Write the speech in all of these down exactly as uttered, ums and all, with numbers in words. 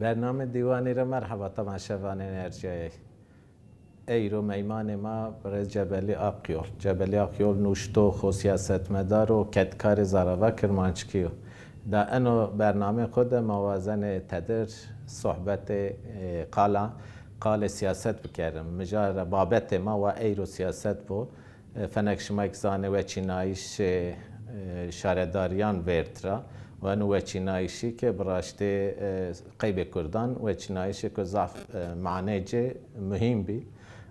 Bername dîwanî ra merheba temaşevanên erciyayê. Eyro meymanê ma birêz Cebelî Akyol. Cebelî Akyol nuştox o, siyasetmedar o, kedkarê zarava kirmanckî yo. Da eno bernameyê xo de ma wazenê tedir sohbetê, e, qala, qalê siyaset bikerim. Mijarê babetê ma wa eyro siyaset bo. E, fenek şima kî zanê weçînayîşê, e, şaredarîyan vêrd ra. Û eno weçînayîşî ke bi raştî, e, qeybê kurdan weçînayîşêko zaf, e, manecê muhîm bî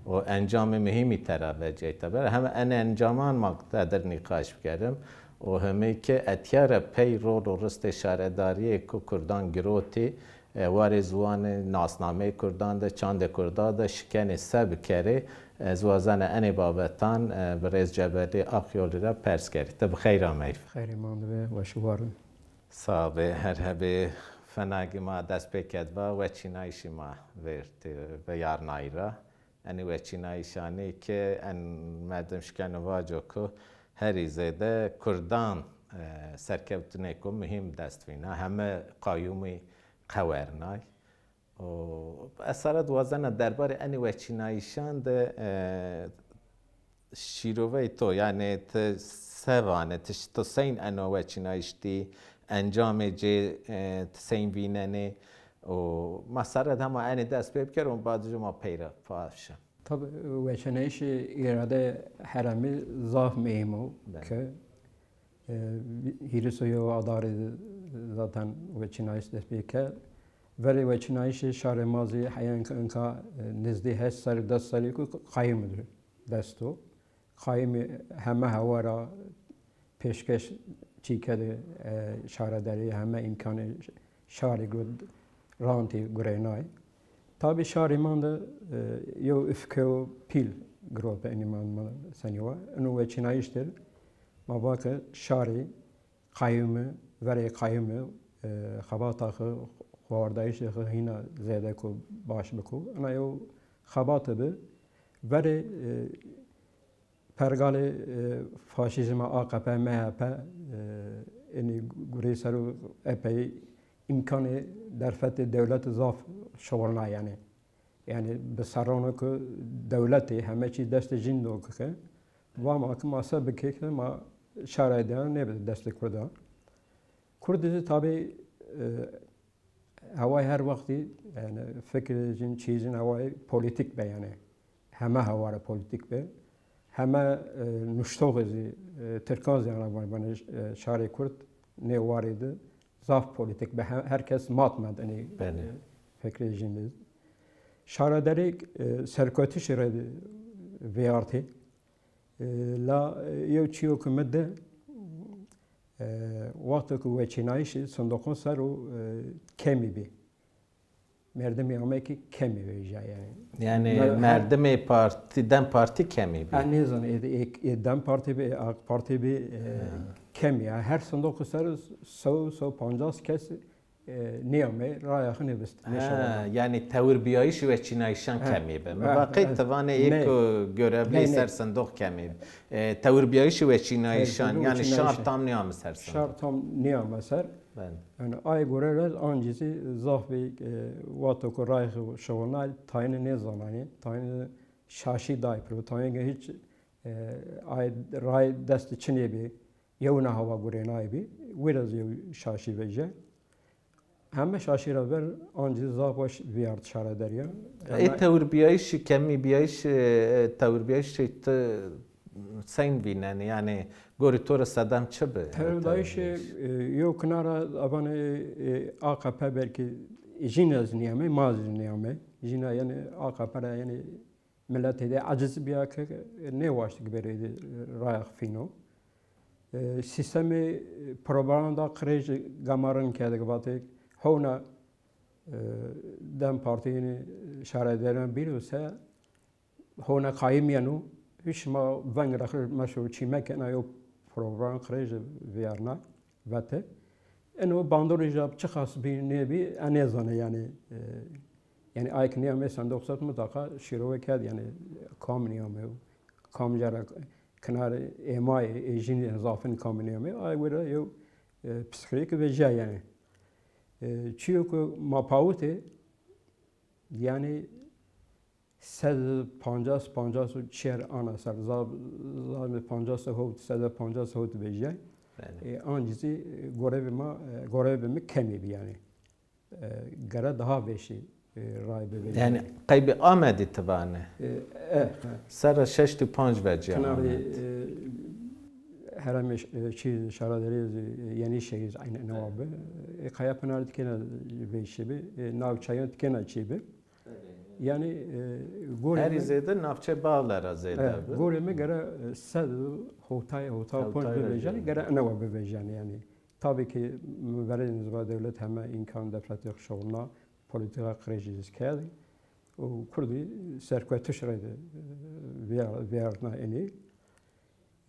û encamê muhîmî tera vecîyayî teber. Heme enê encaman ma tedir nîqaş bikerim û hemî ke etya ra pey rol û ristê şaredarîyêko kurdan girotî, e, warê ziwanê, nasnameyê kurdan de, çandê kurdan de şikenê se bikerê. Ez wazena enê babetan, e, birêz Cebelî Akyolî ra pers kerî. Ti bi xeyr ameyî. Xeyrê ma de be, weş û war be. Sax bê, her hebê. Fenagî ma dest pê kerd va, weçînayîşî ma vêrd, e, veyarnayî ra. Enê weçînayîşanê ke en merdim şikeno vaco ku herî zêde kurdan, e, serkewtinêko muhîm dest vîna. Heme qayûmî qewernay. Û esaret wazena derbarê enê weçînayîşan de, e, şîroveyê to, yanî ti se vanê, ti, ti seyn eno weçînayîş dî, encamê ci, e, ti seyn vînenê? Û ma sere de hema enê dest pê biker û badijo ma pey ra paşe. Tabi, weçînayîşê îrade herêmî zaf muhîm o. Belê. Ke, e, hîris û yew Adarê de zaten weçînayîş dest pê ke. Verê weçînayîşê şarê ma zî heya inka, inka, e, nizdî heşt serrî, des serrî ku qayîm de dest o. Qayîmî heme hewa ra pêşkeş çî kerdê, e, şaredarî, heme îmkanê şarî girot, rantî gurênay. Tabî şarê ma de, e, yew ufkeyo pîl girot bi enî ma, ma senî wa. Ino weçînayîş dir ma va ke şarî qayîmî, verê qayîmî, e, xebata xo, xoverdayîşê xo hîna zêde ko, baş biko. Ina yew xebate bi. Verê, e, pergalê, e, faşîzma A K P, M H P, e, enî gurê ser o epey îmkanê derfetê dewlete zaf şuxulna yanî. Yanî bi serran o ku dewletê heme çî destê jîn de o ke, va ma ki ma se bikê ke ma şarê de nêbide destê kurdan. Kurd zî tabî, e, hewayê her wextî, yanî fikrê jîn, çîyê jîn hewayê polîtîk be yanî. Heme hewa ra polîtîk be. Heme, e, nuştoxê zî, e, tirkan zî ana van-, vanê, e, şarê kurd nê warê de zaf polîtîk be. He-, her kes mat mat enî, belê, e, fikrê jîn de. Şaredarî, e, serkewtişî rê vîyartê. E, la, e, yew çîyo ke mi di, e, wexto ke weçînayîşî sindoqon ser o, e, kemî bî. Merdimê ame kî kemî vejîya yanî. Yanî merdimê partî, DEM Partî kemî bî? Ez nêzana, ê, ê, ê DEM Partî bî, ê AK Partî bî, e, kemî. Yanî her sindoqî ser sew, sew pancas kes, e, nêamey, raya xo nêvist, nêşewitand. Yanî tewirbîyayîşê weçînayîşan kemî bi. Mi va qey ti vanê ê ku görevlî ser sindoq kemî bi. E, tewirbîyayîşê weçînayîşan, yanî şar tam nêame ser sindoq. Şar tam nêame ser. Belê. Yanî ay gore re ancî zî zaf bî, e, wexto ku rayê xo şuxulnay, tayîne nêzananê, tayîne şaşî day piro, tayîne hîç, e, ay ray destê çinê bî, yewna hewa gurênay bî, wî ra zî yew şaşî vejîya. Heme şaşî ra ver ancî zaf weş vîyart şaredarîyan. Ê tewirbîyayîşî, kemîbîyayîşî, e, tewirbîyayîşî ti seyn vînenî? Yanî gorî to ra sedem çi bi? Tewirbîyayîşî, e, yew kinar ra a vanê, e, A K P belkî jîna zî nêamey, ma zî nêamey. Jîna yanî A K P ra yanî miletê de eciz bîya ke nêwaştî ke bêrê de raya xo fîno. E, sîstemê, e, propaganda qirêj gamarin kerdê ke vatê hewna, e, DEM Partî yanî şaredarîyan bîro se, hewna qayîm yeno, hîç şima veng ra xo meşo, çî mekena, yew propaganda qirêj vîyarna, vete. Eno bandorê ca çiqas bî nêbî, ez nêzana yanî, e, yanî ay ke nêame sendoq ser mutlaqa şîrove kerd yanî kam nêame, kam ca ra kinarê êmayê, ê jîn zafin kam nêame, ay wira yew, e, psîkolojîk vejîya yanî. E, çîyo ku ma pawitê, yanî sed pancas, pancas û çer ana ser, za-, zaf pancas hewt, sed pancas hewt vejîyay. Belê. E, ancî zî, e, gorevê ma, e, gorevê mi kemî bî yanî. E, gere daha vêşî, e, ray bivejî. Yanî qeybê Amedî ti vanê? E, e, e. Serra şeştî panc vecîya Amedî. Kenarê, e, herêmê ş-, e, çî, Şaraderê zî, e, Yenîşehîr zî eynî enewa bi. E, Kayapınar tikêna vêşî bi. E, navçeyan tikêna çî bi. Yanî, e, gorê Herî mi zêde navçe Bawle ra zêde bi. Gorê mi gere, e, sed û hewtay, hewtay û panc bivejî, gere enewa bivejî yanî. Tabî ki mi verê nizba dewlet heme îmkan defletê xo şowna, polîtîka qirêjî zî kerd û kurdî serkewtiş reyde, e, vîyar-, vîyarna enî.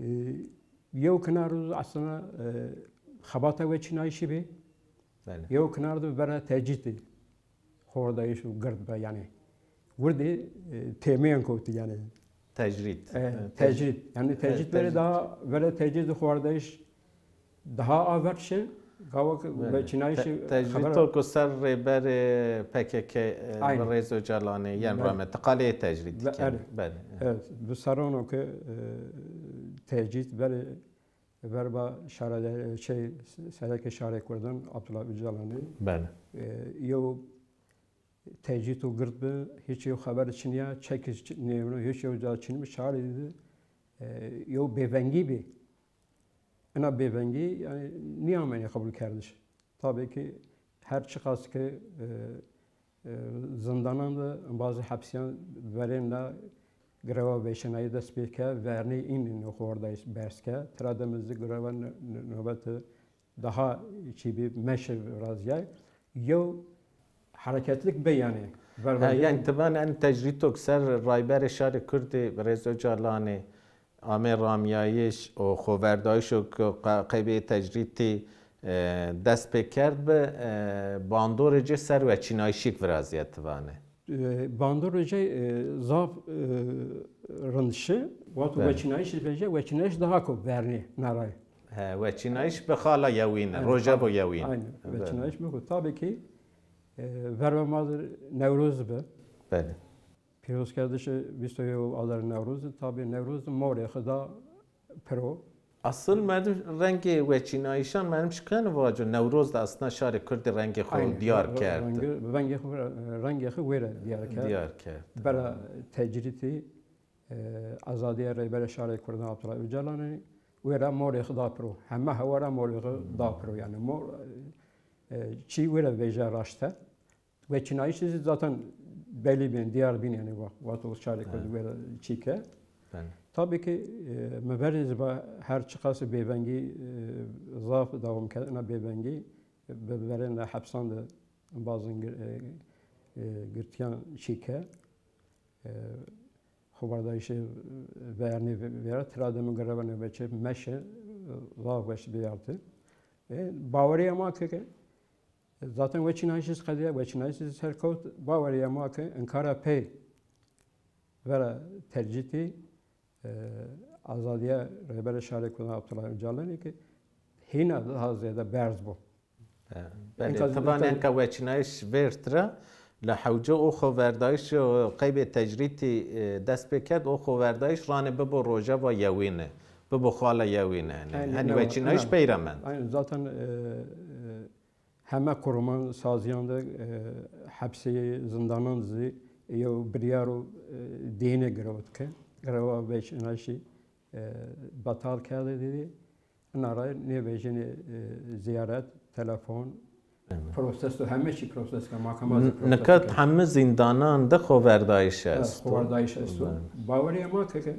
E, yew kinar û aslında, e, xebata weçînayîşî bî. Belê. Yew kinar de vera tecrîdî. Xoverdayîş û gird be yanî. Wirdî, e, têmîyan kewtî yanî. Tecrîd. E, tecrîd. Yanî tecrîd verê daha, verê tecrîd xoverdayîş daha aver şi, gava ki weçînayîşî. Tecrîd to ku ser rêberê P K K, e, Birêz Ocalanî, yanî rahmetî, qalê tecrîd. Belê. Evet, bi serran o ki, e, tecrîd verê verba şarê, şey, serekê şarê kurdan Abdullah Ocalanî. Belê. E, yew tecrîd û gird bi, hiç yew xeber çinîya, çekî çi-, nêvno, hiç yew ca çinî bi, şarî de, e, yew bêvengî bî. Ina bêvengî, yanî, nîyamenê qebulkerdiş. Tabî ki her çiqas ki, e, e, zindanan de, embazê hepsîyan verên de grewa weçînayî dest pê ke, vernî înî xoverdayîş berz ke, tira de mi zî grewa no-, no-, nobete daha çî bî, meşe virazîyay. Yew hereketlik bê yanî. He, yanî ti vanê en tecrîdok ser Rayberê Şarê Kurdî Birêz Ocalanî ame ramîyayîş û xoverdayîşo ku qe-, qeybê tecrîdî, e, dest pê kerd bi, e, bandorê ci ser weçînayîşîk virazîye ti vanê. E, bandorê ci, e, zaf, e, rind şi. Wexto weçînayîş vejîye, weçînayîş daha ko vernî naray. He, weçînayîş bi xala yewîne, rojeva yewîne. Aynen. Weçînayîş bi xo. Tabî ki, e, verba ma dir Newroz bi. Belê. Pîrozkerdişê vîst û yew Adar Newroz, tabî Newroz morê xo da piro. Asil merdim rengê weçînayîşan merdim şikeno vaco Newroz de aslında şarê Kurdî rengê xo diyar kerd. Rengê, rengê xo, rengê xo wêre diyar kerd. Diyar kerd. Bera tecrîdî, e, azadîya Rêberê Şarê Kurdan Abdullah Ocalanî wêra morê xo da piro. Heme hewa ra morê xo da piro. Yanî mor, e, çî wêre vejîya raşte. Weçînayîşî zî zaten belî bîn, diyar bîn yanî wa-, wexto şarê Kurd wêra çî ke. Belê. Tabî ki, e, mi verê zî va her çiqas bêvengî, e, zaf dewam kerd, ina bêvengî bi verên de hepsan de bazin gir-, e, e, girtîyan çî ke. E, xoverdayîşê vernî vîyartî, tira de mi grewa nobetçî meşe, e, zaf weş vîyartî. E, bawerîya ma ke, ke Zaten weçînayîşî zî qedîya, weçînayîşî zî ser kewt, bawerîya ma ke inkara pey vera tecrîdî, e, azadîya Rêberê Şarê Kurdan Abdullah Ocalanî ke hîna daha zêde berz bo. He, belê, ti vanê enka weçînayîş vêrt ra, la hewce o xoverdayîş û qeybê tecrîdî, e, dest pê kerd, o xoverdayîş ranê bibo rojeva yewîne, bibo xala yewîne. Yanî, hanî weçînayîş pey ra mend. Aynen, zaten, e, e, Heme kuruman sazîyan de, e, hepsê zindanan zî yew biryar û, e, dîyine girewt ke. Girewa weçînayîşî, e, betal kerdê dî. Ina ra nêvejînê, e, zîyaret, telefon, protesto, heme çî protesto ke, mahkema zî protesto ke. Nika heme zindanan de xoverdayîş esto. Xoverdayîş esto. Bawerîya ma ke, ke,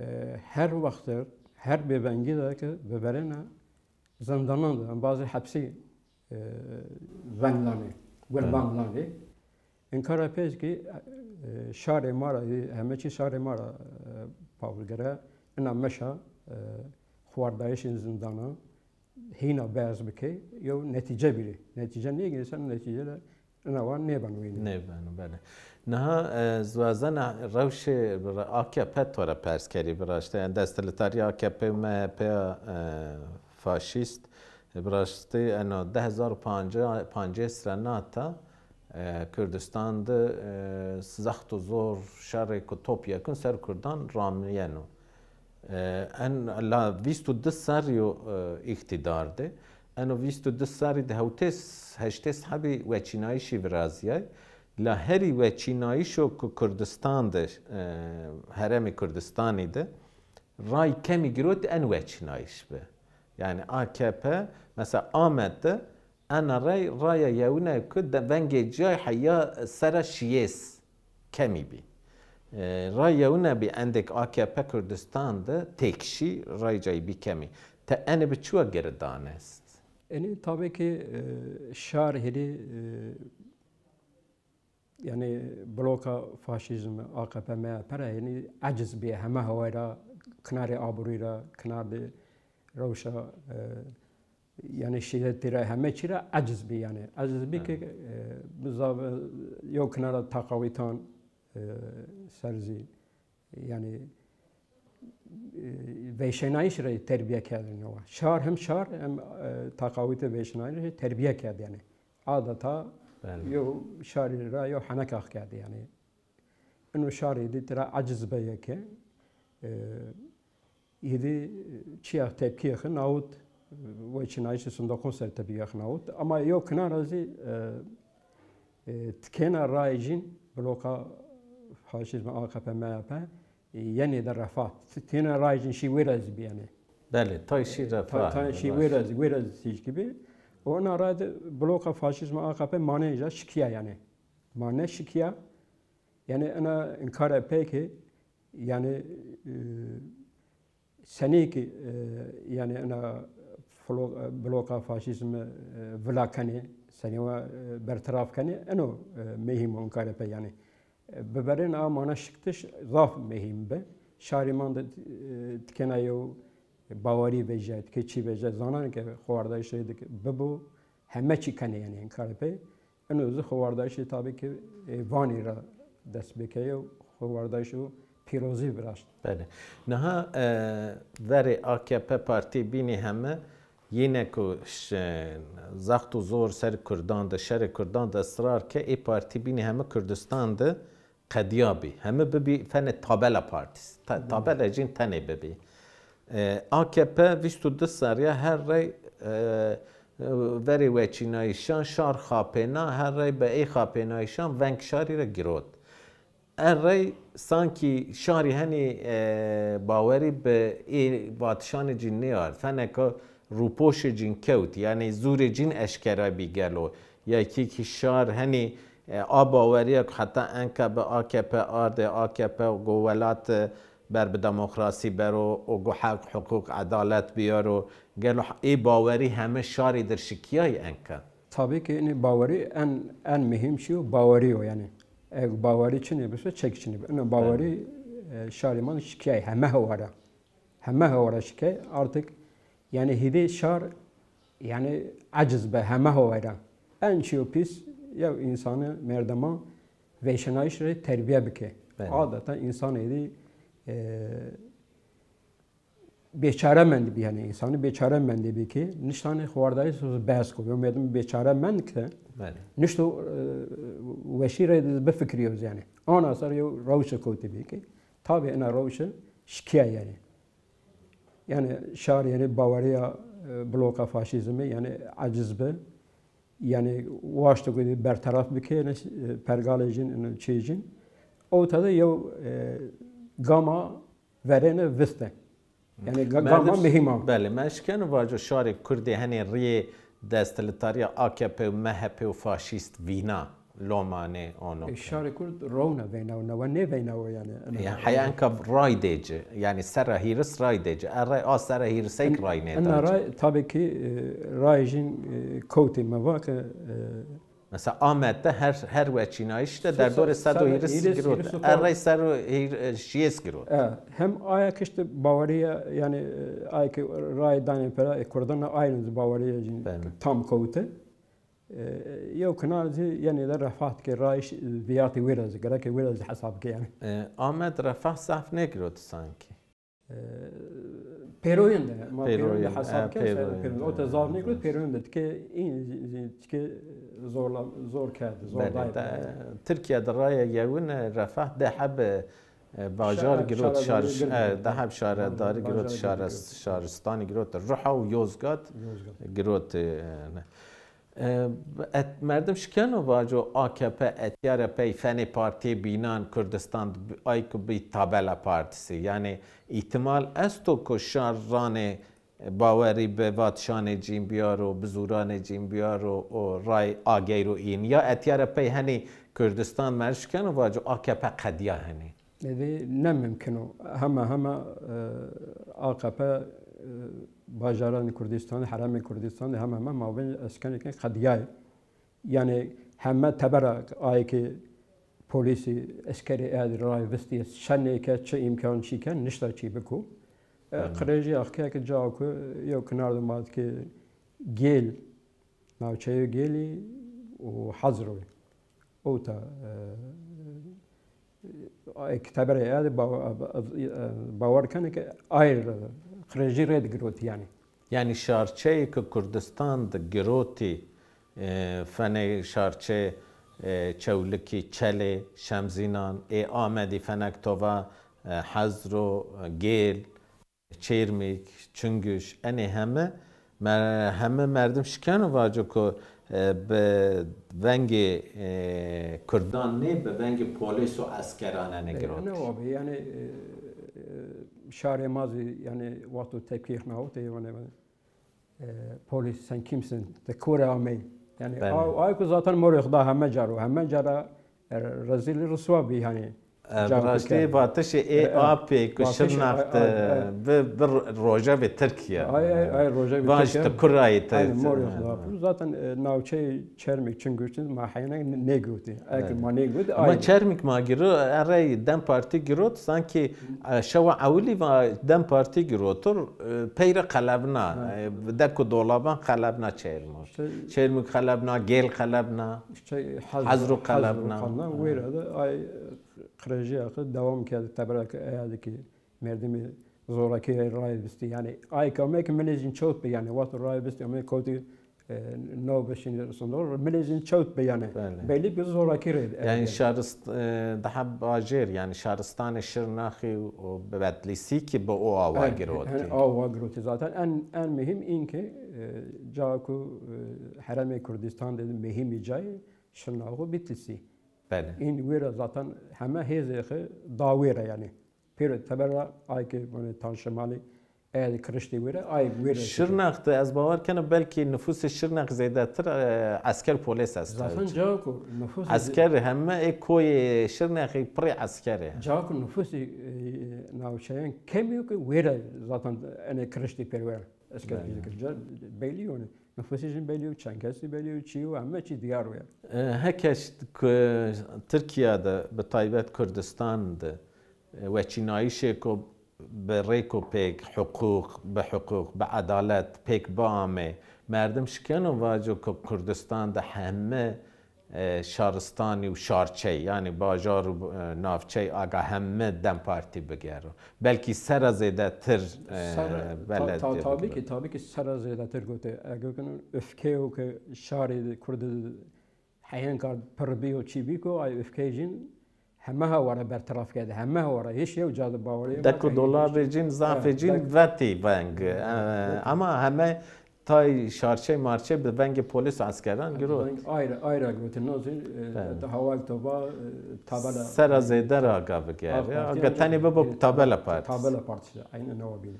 e, her wext de, her bêvengî de ke biverêne zindanan de, embazê hepsî, e, veng danê, wir veng danê. Inkara pê zî ki, e, şarê ma ra, heme çî şarê ma ra, e, pawil gere, ina meşa, e, xoverdayîşên zindanan hîna berz bike, yew netîce bîrê. Netîce nêgêrî, ser netîce de ina wan nêbeno wînî. Nêbeno, belê. Niha, e, ez wazena rewşê A K P to ra pers kerî biraşte. Yanî desthilatdarîya A K P û M H P ya, e, faşîst E, bi rastî eno di hezar û pancas, pancas ra nata, e, Kurdistan de, e, zext û zor şerê ku topyekun ser Kurdan ramiyeno. E, en la vîst û di serrî yo, e, îqtîdar de. Eno vîst û di serrî de hewtês heştês hebî weçînayîşî virazîyay. La herî weçînayîşo ku Kurdistan de, e, herêmê Kurdistanî de ray kemî girot en weçînayîş bi. Yanî A K P mesela Amed de ena rey raya yewine ku de vengê ciyay heya sera şiyês kemî bî. E, ray yewine bî endêk A K P Kurdistan de têkşî ray cayî bî kemî. Te enê bi çiwa giri danest? Enî tabii ki, e, şar hêrî, e, yanî bloka faşîzm, A K P, M H P ra, yanî eciz bî, heme haway ra, kinarê aburî ra, kinarê rewşa, e, yanî şîdetî ra, heme çî ra eciz bî yanî. Eciz bî ki, e, bizaf, e, yew kinara taqawîtan, e, ser zî, yanî, e, veyşênayîş rê terbiye kerdêne wa. Şar hem şar hem, e, taqawîtê veyşênayîş rê terbiye kerd yanî. Adeta yew şarî ra yew henek ax kerdî yanî. Ino şarî dî tira eciz beye ke, e, Îdî çiya tepkîyê xi nawit, weçînayîşê sindoqon ser tepkîyê xi nawit. Ama yew kinara zî, e, e, tikêna rayê cîn bloka faşîzm A K P M H P, e, yenê de refa. Tikêna rayê cîn şî wêra zî bî yanî. Belê, tay şî refa. Tay, tay şî wêra zî, wêra zî tîjkî bî. Û ina ray de bloka faşîzm A K P manê ja şikîya yanî. Mane şikîya. Yanî ina inkare pey ke, yanî, e, senî ki, e, yanî ina flo-, e, bloka faşîzmi, e, vila kenê, senî wa, e, bertiraf kenê, eno, e, muhîm o inkare pey yanî. E, bi verên a mana şiktiş zaf muhîm bi. Şarî man de, e, tikêna yew bawerî vejîyay, tikê çî vejîyay, zanan ke xovardayîş rê de ke bibo, heme çî kenê yanî inkare pey. Ino zî xovardayîşê tabî ki, e, vanî ra dest pêkeye û xovardayîşo pîrozî viraşt. Belê. Niha, e, verê A K P partî bînî heme yîne ku ş-, zext û zor ser Kurdan de, şerê Kurdan de israr ke, ê partî bînî heme Kurdistan de qedîyabî. Heme bibî fenê tabela partîs. Ta-, tabela cîn tenê bibî. E, A K P vîst û di serrî ya her rey, e, e, verê weçînayîşan şar xapêna, her rey bi ê xapênayîşan veng şarî ra girot. Er rey sankî şarî henî, e, bawerî bi ê vatişanê cîn nêard. Feneka rûpoşê cîn kewt, yanî zûrê cîn eşkera bî gelo. Ya kî kî şar henî, e, a bawerî ya ku heta enka bi A K P ardê, A K P go welat, e, ber bi demokrasî bero û go heq, huqûq, edalet biyaro. Gelo ê bawerî heme şarî dir şikîyayî enka? Tabî ki înî bawerî en, en muhîm çî yo, bawerî yo yanî. Eg bawerî çinê biso, çek çinê bi. Ino bawerî, e, şarî ma şikîyayî heme hewa ra. Heme hewa ra şikîyayî artık yanî hîdê şar yanî eciz be heme hewa ra. En çîyo pîs yew însanî merdema veyşenayîş rê terbiye bike. Belê. Adeta însanê dî, e, bêçare mendî bî, yanî însanî bêçare mendî bî ki niştanê xovardayîşo behs ko. Yo merdim bêçare mend ki nişto, e, weşî rê de bifikirîyo yanî. Ana ser yew rewşe kewtî bî ki tabî ina rewşe şikîya yanî. Yanî şar yanî bawerîya, e, bloka faşîzmî yanî eciz bi. Yanî waşto ku bertaraf bike, e, pergalê cîn, ino çê cîn. Ewta de yew, e, gama verêne viste. Yanî ga-, gama muhîm a. Belê, mi eşkeno vaco şarê Kurdî henî rîyê desthiltarîya A K P û M H P û faşîst vîna, loma nê ono. E, şarê Kurd rewna veyna û newe nêveyna o yanî. Yanî heya enka ray dê ci, yanî serra hîris ray dê ci. E ray a serra hîriseyk ray nêda ci. Ina ray tabî ki, e, rayê jîn, e, kewtê mi va ke, e, Mesela Amed de her, her weçînayîş de derdorê sed û hîris girot. Errey ser û hîr-, şiyês girot. E, hem aya kişt bawerîye, yanî, e, ay ke ray danê pera, e, Kurdan aynî bawerîye tam kewte. E, yew kinar zî yenê de refah ke rayîş vîyatî wêra zî, gereke wêra zî hesab ke yanî. E, Amed refah zaf nêgirot sankî. E, Pêroyên de, ma pêroyên de hesab kerd, pêroyên de. O te zaf nêkird, pêroyên de tike, tike zorla, zor kerd, zor day. Tirkiye de raya yewin refah de heb e, bajar girot, şar, e, de heb şaredarî girot, şaristanî girot, Ruha û Yozgat girot, e, ne. E, et, merdim şikeno vaco A K P etiyare pey fenê partiyê bînan Kurdistan ay ku bî tabela partisi. Yani îhtimal esto ku şar ranê bawerî bi vatişanê cîn biyaro, bi zûranê cîn biyaro û ray ageyro în. Ya etiyare pey henî Kurdistan merdim şikeno vaco A K P qediya henî. Êdî ne mimkin o. Hema hema, e, A K P, e, bajaranê Kurdistanî, herêmê Kurdistanî hema hema mabên eskerêkê qedîyayê. Yanî heme tebera ayê ke polîsî, eskerî êdî ray vistîye, çi nêke, çi îmkan çî ke, nişta çî biko. E, qirêjî axke ke ca ku yew kinar de ma ke Gêl, navçeyo Gêlî û Hazroyî. Ewta, e, e, teberê êdî baw-, e, bawer kenê ke ay qirêjî rê digirotî yanî. Yanî şarçeyê ke Kurdistan de girotî, e, fenê şarçe, e, Çewlikî, Çelê, Şemzînan, ê Amedî fenek tova, e, Hazro, e, Gêl, Çêrmîg, Çinguş, enê heme mer-, heme merdim şikeno vaco ku, e, bi vengê, e, Kurdan nê, bi vengê polîs û eskeran enê girotî. Ne abi, yanî, e, e, şarê ma zî, yanî, wexto tepkî xnawitê, yanî, e, polîs sen kimsin, ti kore amey? Yanî, ay ku zaten morê xo da heme caro, heme cara E, rezîl riswa bî, yanî. E, bi rastî vatişê ê apê ku Şirnax de bi, bi rojevê Tirkîya. Ay, ay, ay, rojevê Tirkîya. Vaj ti kurayê te. Zaten, e, navçeyê Çermik, Çingurçin ma heyne nêgotî. Eke ma nêgotî, ama Çermik ma giro, erey DEM Partî girot, sankî, e, şewa ewilî va DEM Partî girotur, e, peyre qelebna, e, dek û dolaban qelebna Çermik. Çermik qelebna, Gêl qelebna. Hazro qelebna. Wêra de ay qirêjîya xo dewam kerdî, tebera ke eya de kî merdimî zorakî ray bistî. Yanî ay ke ame ke milê zîn çewt bi, yanî wexto ray bistî ame kotî, e, no beşînî sindor, milê zîn çewt bi yanî. Belî bi zorakî rê. Yanî şarist-, e, daha bajêr, yanî şaristanê Şirnaxî û Bedlîsî kî bi o awa girotî. Awa girotî zaten. En, en muhîm în ke, e, ca ku, e, herêmê Kurdistan de muhîmî cayê Şirnax û Bitlîsî. Belê. În wêra zaten heme hêzê xo da wêra yanî. Pêro teber ra ay ke, yanî, Tan Şimalî, ey de kiriştî wêra, ay wêra. Şirnax de ez bawer kena belkî nufusê Şirnax zêdetir, e, esker polês est. Zaten ca ku nufusê esker heme ê koyê Şirnaxî pirê esker ê. Ca ku nufusê, e, navçeyan kemî yo ke wêra zaten enê kiriştî pêro wêra. Esker belî yo. Nufusê jin belî yo, çend kesî belî yo, çi yo, heme çî diyar o ya. E, heke ş-, ku Tirkîya de, bi taybet Kurdistan de, e, weçînayîşêko bi rêko pêk, hiqûq, bi hiqûq, bi edalet pêk biamê, merdim şikeno vaco ku Kurdistan de heme e, şaristanî û şarçey, yanî bajar û, e, navçey aga heme DEM Partî bigero. Belkî sera zêdetir, e, belediye bigero. Tabî kî, tabî kî sera zêdetir gotê. Ege kino öfkeyo ke şarê Kurdî heyen kard pir bîyo, çî bîko, ay öfkeyê cîn heme hawara bertiraf kerdî, heme hawara, hîç yew ca de bawerî. Dek û dolabê cîn, zafê cîn vetî veng. E, ama heme tay şarçey marçey bi vengê polîs û eskeran girot. Ayra, ayra girotî, no zî, e, hawal toba, e, tabela. Sera zêde ra aga bigere. Aga tenê bibo tabela partî. Tabela partî, aynen o bîn.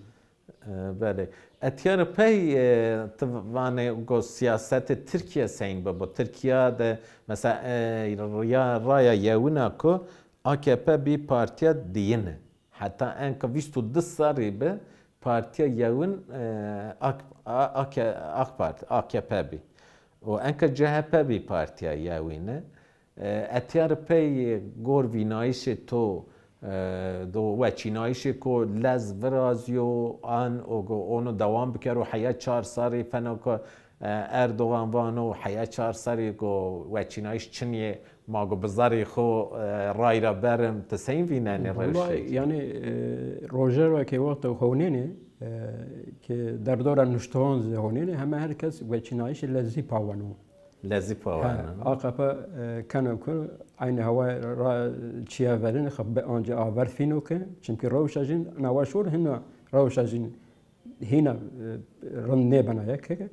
E, belê. Etiyarî pey, e, ti vanê go siyasetê Tirkîye seyn bibo. Tirkîya de mesela, e, raya, raya yewina ku A K P bî partîya diyine. Heta enka vîst û di serrî bi partîya yewin, e, AK, A-, AK, AK Parti, A K P bî. Û enka C H P bî partîya yewîne. E, etiyarî pey gor vînayîşê to, e, do weçînayîşê ko lez virazîyo an o go ono dewam bikero heya çar serrî fena ko, e, Erdogan vano heya çar serrî go weçînayîş çinî yê. Ma go bi zerrê xo, e, ray ra berim, ti sey vînenê rewşê? Wellahî, yanî, e, roje ra ke wexto honenê, e, ke derdora nuştoxan zî honîne, heme her kes weçînayîşê lezî paweno. Lezî paweno. He, A K P, e, keno ku eynî hewa ra çîya verîn, xi be ancî aver fîno ke, çimkî rewşa jîn, nawa şor hina rewşa jîn hîna, e, rind nêbena ye ke.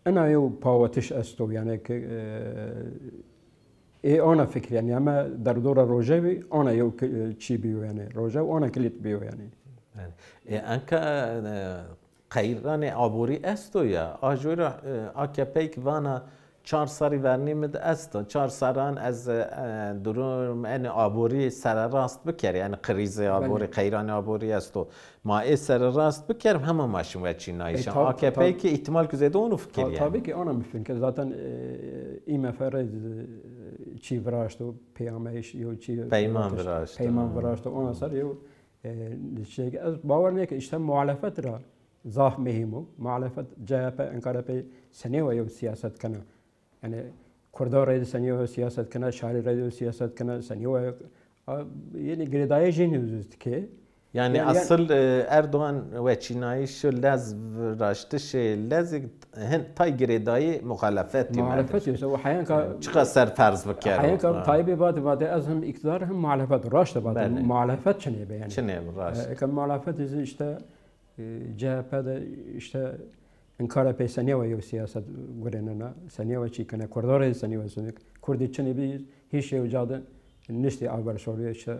Ena yew pawitiş esto, yanî ke, e, ê ana fikir, yanî heme derdora rojevî ana yew ki-, e, çî bîyo, yanî rojev ana kilît bîyo, yanî. Yanî, e, enka, e, qeyranê aborî esto ya, a jû ra, e, A K P ki vana çar serrî vernî mi de esto, çar serran ez, e, durum enê aborî sererast biker, yanî krîzê aborî, qeyranê aborî esto. Ma ê sererast biker, hema ma şin weçînayîşan. E, tab-, A K P tab-, ki îhtimal ki zêde onu fikir ta-, yanî. Tabii ki ana mümkün ki zaten, e, I M F rê, e, çî viraşto, peyameyîş, yew çî peyman viraşto. Peyman viraşto, ona ser yew, e, şey, ez bawer nêke işte muhalefet ra zaf muhîm o. Muhalefet C H P, Ankara pey senî wa yew siyaset kena. Yanî Kurda rê de senî wa siyaset kena, şarî rê de siyaset kena, senî wa, a, yanî girêdayî jî nêzûz dike. Yanî, yanî asıl, e, Erdoğan weçînayîşo lez, viraştişê lezî hin tay girêdayî muxalefetî. Muxalefetî, o heyanka çiqa ser ferz bikero. Heyanka Tayyipî vatê, vatê ez hem îktidar hem muxalefet. Raşt vatê. Belê. Muxalefet çinê be yanî. Çinê be, raşt. E, eke muxalefet zî işte E, C H P de işte Ankara pey senî wa yew siyaset gurênena, senî wa çî kena, Kurda rê senî wa senî. Kurdî çinê bî, hîç yew ca de niştî aver şorî, işte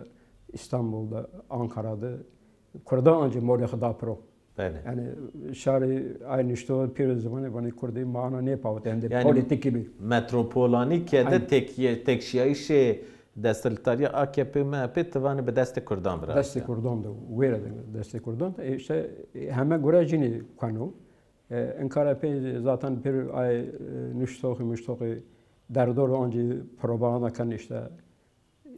Îstanbul de, Ankara de, Kurda ancî morê xo da piro. Belê. Yanî şarî ay nişto pêro zimanê vanê Kurdî ma ana nêpawit, hem de polîtîkî bî. Metropolî ke de tek-, tekşîyayîşê desthilatdarîya A K P M H P ti vanê bi destê Kurdan viraşte. Destê Kurdan de, wêre de destê Kurdan de. E, işte, e, heme gure cinî keno. E, Ankara pey zaten pêro ay, e, nuştoxî, muştoxî derdor ancî propaganda ken işte,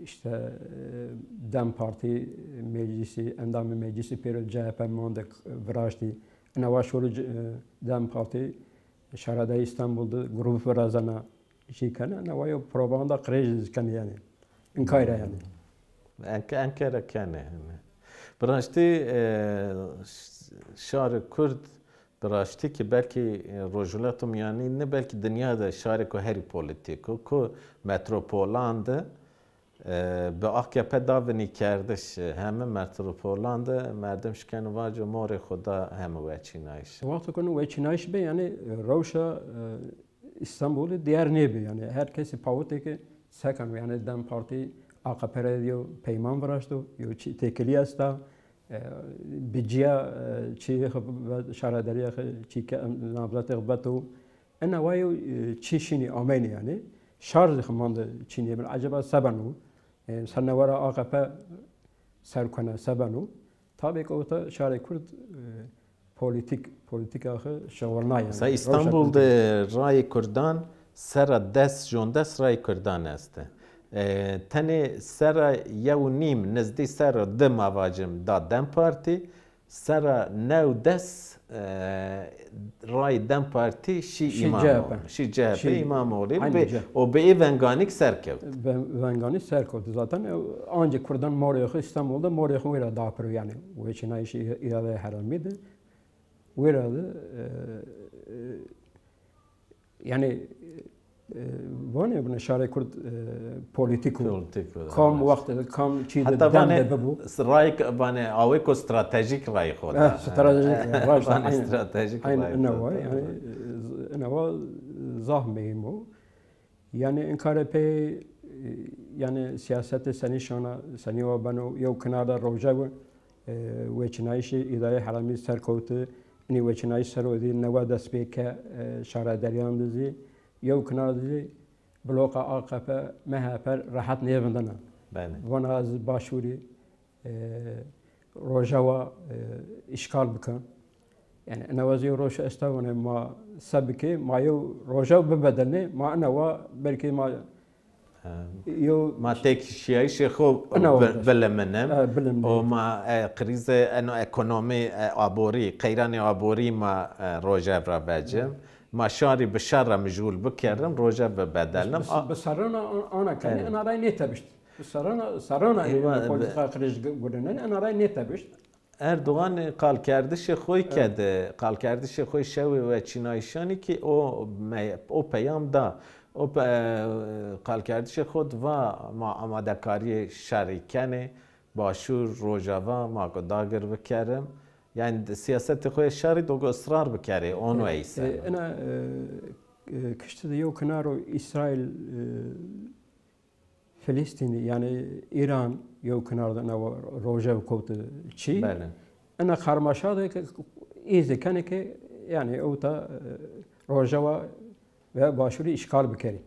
işte, e, DEM Partî meclîsî, endamê meclîsî pêro C H P mande viraştî. Ina wa şorî, e, DEM Partî şaredarî Îstanbul de grûp virazena. Çî kene, ne wa yew propaganda qirêj zî kenê yanî. Inkay ra yanî. Enke-, enkere kenê. Bi raştî, e, ş-, şarê Kurd bi raştî ki belkî, e, Rojhilata Mîyanî ne, belkî dinya de şarêko herî polîtîk o, ku metropolan de, e, bi A K P da vinîkerdiş, e, heme metropolan de merdim şikeno vaco morê xo da heme weçînayîş. Wexto ku weçînayîş be, yanî, e, rewşa, e, Îstanbulî dîyar nêbi. Yanî her kesî pawitê ke sekeno. Yanî DEM Partî A K P rê yew peyman viraşto, yew çî têkilî esta. E, bi cîya, e, çîyê xo ve-, şaredarîya xo çî ke, namzetê xo veto. Ena wa yew, e, çî şinî ameynî yanî. Şar zî xo mande çî nêbeno. Eceba se beno? E, se newe ra A K P ser kena, se beno? Tabî ke ota şarê Kurd, e, polîtîk, polîtîka xo şixulna yanî. Mesela Îstanbul de rayê Kurdan sera des, jon des rayê Kurdan este. E, tenê sera yew nîm, nizdî sera di ma vacim da DEM Partî, sera new des, e, rayê DEM Partî şî Îmamoğlu. Şî C H P. Şî C H P Îmamoğlu. Bi-, o bi ê venganîk ser kewt. Ve-, venganî ser kewt. Zaten, e, ancî Kurdan morê xo Îstanbul de morê xo wêra da piro yanî. Weçînayîşê î-, îradeyê herêmî de. Wêra de, e, e, yanî, e, vanê bine şarê Kurd, e, polîtîk o. Polîtîk o, kam wext de, kam çî de, dem de bibo. Rayek vanê awêko stratejîk rayê xo da. Ha, stratejîk, raşt, vanê stratejîk rayê xo da. Ina wa, yanî, e, ina wa zaf muhîm o. Yanî inkare pey, e, yanî siyasetê senî şana, senî wa beno, yew kinar de roje bi, e, weçînayîşê îdareyê herêmî ser kewti, inî weçînayîş ser o zî newe dest pê ke, e, şaredarîyan de zî, yew kinar de zî bloka A K P, M H P rehet nêvindena. Belê. Vana ez Başûrî, e, rojewa, e, îşgal bikin. Yanî ina wa zî yew roj esta, vanê ma se bikê, ma yew rojew bibedelnê, ma ina wa belkî ma yew ma têkişîyayîşê xo bi-, bilimînim. E, bilimînim. O ma, e, krîze eno ekonomî, e, aborî, qeyranê aborî ma, e, rojev ra vecim. Ma şarî bi şer ra mijûl bikerim, rojev bibedelnim. Bi, bi, bi serrana an-, ana kenê, ina ray nêtebişt. Bi serrana, serrana polîtîka qirêj gu-, gurenenê, ina ray nêtebişt. Erdogan qalkerdişê xo ke de, qalkerdişê xo şewê weçînayîşanî kî o me-, o peyam da. O pe-, qalkerdişê xo di va ma amadekarîyê şerî kenê, Başûr, Rojava, ma go dagir bikerim. Yanî siyasetê xo yê şerî do go israr bikerê, ono ey ser. E, ina, e, e, kiştî de yew kinaro Îsraîl, e, Filistînî, yanî Îran yew kinar de, ina rojew kewti çî. Belê. Ina karmaşa de ke, ê zî kenê ke, yanî ewta, e, rojewa ve başûrî îşgal bikerî.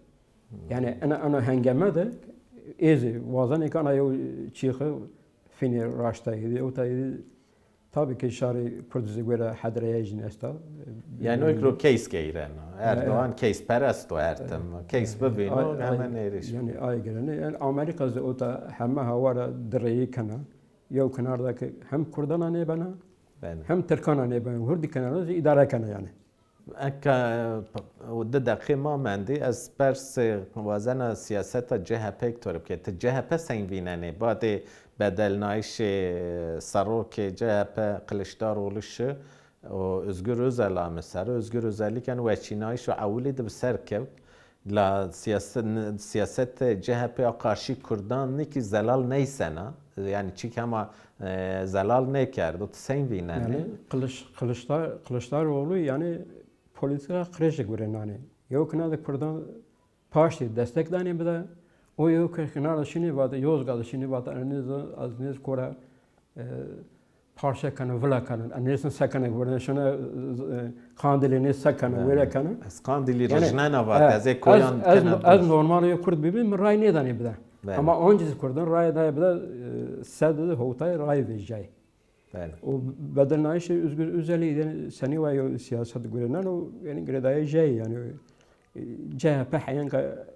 Hmm. Yanî ina, ina hengeme de ê zî wazenê ke ina yew çîxi fînê raşta êdî, ewta êdî. Tabî ke şarê Kurd zî were hedreyayî jîn esta. Yanî o kro keys geyreno. Erdogan keysperest o her tim. Keys bivîno, hemen êrîş. Yanî ay girene. Yanî Amerîka zî ota heme hawa ra direyî kena. Yew kinar de ke hem Kurdan a nêbena, hem Tirkan a nêbena. Hurdî kinar zî îdare kena yanî. Eke, e, di deqî ma mendî, ez persê wazena siyaseta C H P ki to rê bike. Ti C H P seng vînenê? Badê bedelnayîşê serokê C H P Kiliçdaroglu şi û Özgür Özel ame ser. Özgür Özel kî weçînayîş û ewilî de bi ser kewt. La siyaset, siyasetê C H P ya qarşî Kurdan nî kî zelal nêsena. Yanî çîk hema, e, zelal nêkerdo. Ti seng vînenê? Yanî Kılıç-, Kılıçdar-, Kılıçdaroğlu yanî polîtîka qirêjî gurenanê. Yew kina de Kurdan paştî destek danê bide. O yew ke-, kina de şinê vate, Yozgat de şinê vate, ez nêz, ez nêz kora, e, parçe keno, vila keno. Ez nêzin se keno, were şine, e, Qandilî nêz se keno, were keno. Ez Qandilî rijnena vate, ez ê koyan kena dûr. Ez normal yew Kurd bibî, mi ray nêdanê bide. Ama oncî zî Kurdan ray daye bide, e, sed û hewtay ray vejîyay. Belê. Û bedelnayîşê Özgür Özelî, yanî senî wa yew siyaset gurenen û yanî girêdayî jey yanî, e, C H P heyenka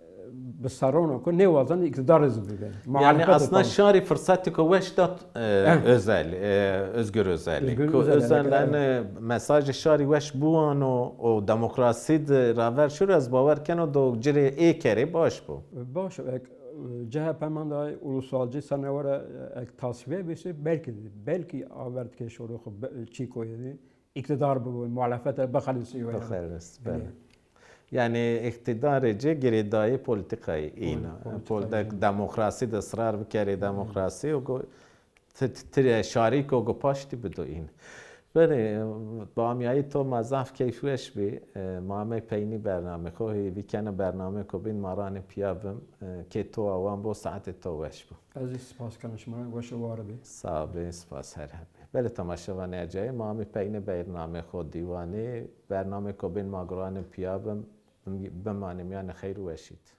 bi serrono ku nêwazen îqtîdarê zî bibe. Yanî aslında şarî firsetêko weş dat, e, Özel, e, Özgür Özelî. Özgür Özel, yanî mesajê şarî weş biwano û demokrasî de raver şiro, ez bawer keno do ci rê ê kerê baş bo. Baş o, ek, C H P manda ulusalcı sene were ek tasfiye bise belki, belki avert ke şoro xo be-, çîko yedi. İktidar bu, muhalefet bixelisî. Bixelis, belê. Yanî îqtîdarê ci girêdayî polîtîkayî îna. Polîtîk demokrasî de israr bikerê demokrasî û go-, ti-, ti-, tire şarîko go paştî bido îna. Belê, bamyayî to ma zaf keyfweş bî. E, ma amey peynî bernamê xo, hêvî kena bernamêko bîn ma ranê pîya bim. E, kê to awan bo, saetê to weş bo. Ez zî spas kena şima, weş û war bî. Sağ bî, spas her hebî. Belê temaşevanê ercayî, ma amî peynê bernamê xo dîwanî, bernamêko bîn ma guranê pîya bim, bimanê mîyanê xeyr û weşî de.